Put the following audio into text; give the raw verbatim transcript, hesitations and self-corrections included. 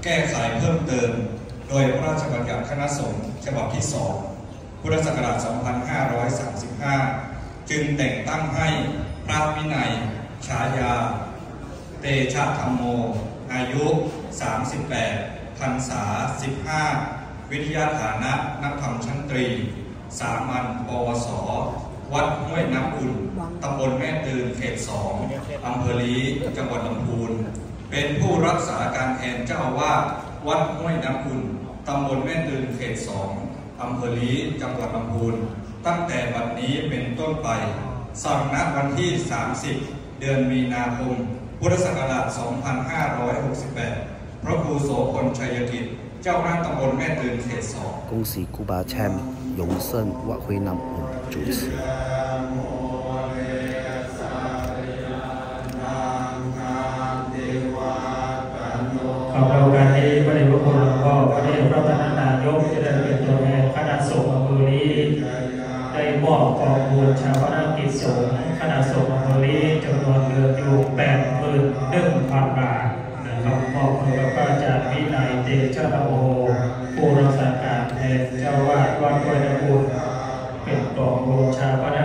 แก้ไขเพิ่มเติม โดยพระราชบัญญัติคณะสงฆ์ฉบับที่ สอง พุทธศักราช สองพันห้าร้อยสามสิบห้า จึงแต่งตั้งให้พระวินัย ฉายา เตชะธัมโม อายุ สามสิบแปด พรรษา สิบห้า วิทยาฐานะนักธรรมชั้นตรี สามัญ ปวส วัดห้วยน้ำอุ่น ตำบลแม่ตื่น เขต สอง อำเภอลี้ จังหวัดลำพูน เป็นผู้รักษาการแทนเจ้าอาวาสวัดห้วยน้ำอุ่น ตำบลแม่ตื่น เขต สอง อำเภอลี้ จังหวัดลำพูน ตั้งแต่บัดนี้เป็นต้นไป สั่งณวันที่ สามสิบ เดือนมีนาคม พุทธศักราช สองพันห้าร้อยหกสิบแปด พระครูโสพลชัยกิจ เจ้าคณะตำบลแม่ตื่น เขต สอง 恭喜古巴แชมป์永胜วัดห้วยน้ำอุ่น主持。 ขอโอกาสนี้พระเดชพระคุณหลวงพ่อพระเดชพระธนนายกที่ได้เป็นตัวแทนคณะสงฆ์อำเภอลี้ได้มอบกองบุญชาปนกิจสงฆ์คณะสงฆ์อำเภอลี้จำนวนเงินอยู่แปดหมื่นหนึ่งพันบาทนะครับมอบให้กับพระอาจารย์วินัยเตชะโอผู้รักษาการแทนเจ้าอาวาสวัดห้วยน้ำอุ่นเป็นกองบุญชาปน